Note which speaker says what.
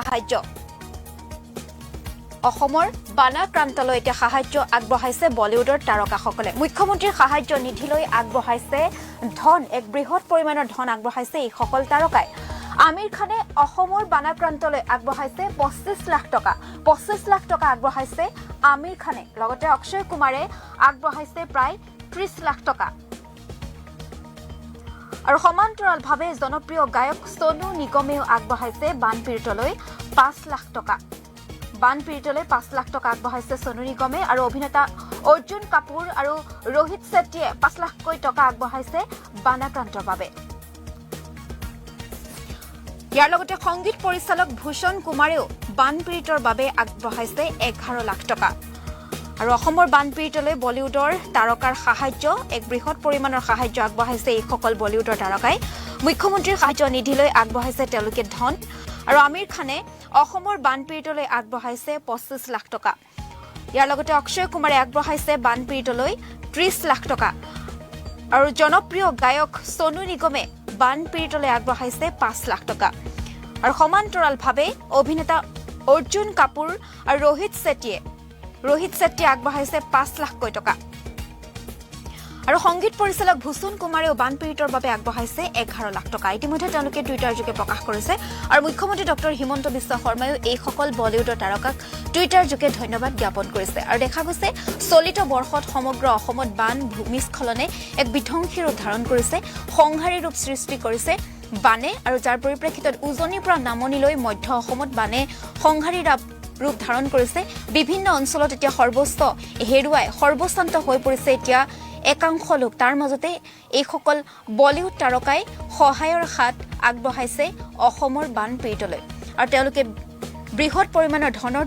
Speaker 1: সাহায্য। অসমৰ বানাক্ৰান্তলৈ এতিয়া সাহায্য আগবঢ়াইছে বলিউডৰ তাৰকাসকলে। মুখ্যমন্ত্ৰীৰ সাহায্য নিধিলৈ আগবঢ়াইছে ধন, এক বৃহৎ পৰিমাণৰ ধন আগবঢ়াইছে এইসকল তাৰকাই। আমিৰ খানে অসমৰ বানাক্ৰান্তলৈ আগবঢ়াইছে 25 লাখ টকা। 25 লাখ টকা আগবঢ়াইছে আমিৰ খানে। লগতে অক্ষয় কুমাৰে আগবঢ়াইছে প্ৰায় 30 লাখ টকা আৰু সমান্তৰালভাৱে জনপ্ৰিয় গায়ক চনু নিগমেও আগবঢ়াইছে বানপীড়িতলৈ 5 লাখ টকা। বানপীড়িতলৈ 5 লাখ টকা আগবঢ়াইছে চনু নিগমে আৰু অভিনেতা অৰ্জুন কাপুৰ আৰু ৰোহিত ছেট্টীয়ে 5 লাখকৈ টকা আগবঢ়াইছে বানাক্ৰান্তৰ বাবে। ইয়াৰ লগতে সংগীত পৰিচালক ভূষণ কুমাৰেও বানপীড়িতৰ বাবে আগবঢ়াইছে 11 লাখ টকা। আৰু অসমৰ বানপীড়িতলৈ বলিউডৰ তাৰকাৰ সাহায্য, এক বৃহৎ পৰিমাণৰ সাহায্য আগবঢ়াইছে এইসকল বলিউডৰ তাৰকাই। মুখ্যমন্ত্ৰীৰ সাহায্য নিধিলৈ আগবঢ়াইছে তেওঁলোকে ধন আৰু আমিৰ খানে অসমৰ বানপীড়িতলৈ আগবঢ়াইছে 25 লাখ টকা। ইয়াৰ লগতে অক্ষয় কুমাৰে আগবঢ়াইছে বানপীড়িতলৈ 30 লাখ টকা আৰু জনপ্ৰিয় গায়ক চনু নিগমে বানপীড়িতলৈ আগবঢ়াইছে 5 লাখ টকা আৰু সমান্তৰালভাৱে অভিনেতা অৰ্জুন কাপুৰ আৰু ৰোহিত ছেট্টীয়ে আগবঢ়াইছে 5 লাখকৈ টকা আৰু সংগীত পৰিচালক ভূষণ কুমাৰেও বানপীড়িতৰ বাবে আগবঢ়াইছে 11 লাখ টকা। ইতিমধ্যে তেওঁলোকে টুইটাৰ যোগে প্ৰকাশ কৰিছে আৰু মুখ্যমন্ত্ৰী ডক্টৰ হিমন্ত বিশ্ব শৰ্মায়ো এইসকল বলিউডৰ তাৰকাক টুইটাৰ যোগে ধন্যবাদ জ্ঞাপন কৰিছে। আৰু দেখা গৈছে, চলিত বৰ্ষত সমগ্ৰ অসমত বান, ভূমিস্খলনে এক বিধ্বংসী ৰূপ ধাৰণ কৰিছে, সংহাৰী ৰূপ সৃষ্টি কৰিছে বানে। আৰু যাৰ পৰিপ্ৰেক্ষিতত উজনিৰ পৰা নামনিলৈ মধ্য অসমত বানে সংহাৰী ৰূপ ধাৰণ কৰিছে। বিভিন্ন অঞ্চলত এতিয়া সৰ্বস্ব হেৰুৱাই সৰ্বস্বান্ত হৈ পৰিছে এতিয়া একাংশ লোক। তাৰ মাজতে এইসকল বলিউড তাৰকাই সহায়ৰ হাত আগবঢ়াইছে অসমৰ বানপীড়িতলৈ আৰু তেওঁলোকে বৃহৎ পৰিমাণৰ ধনৰ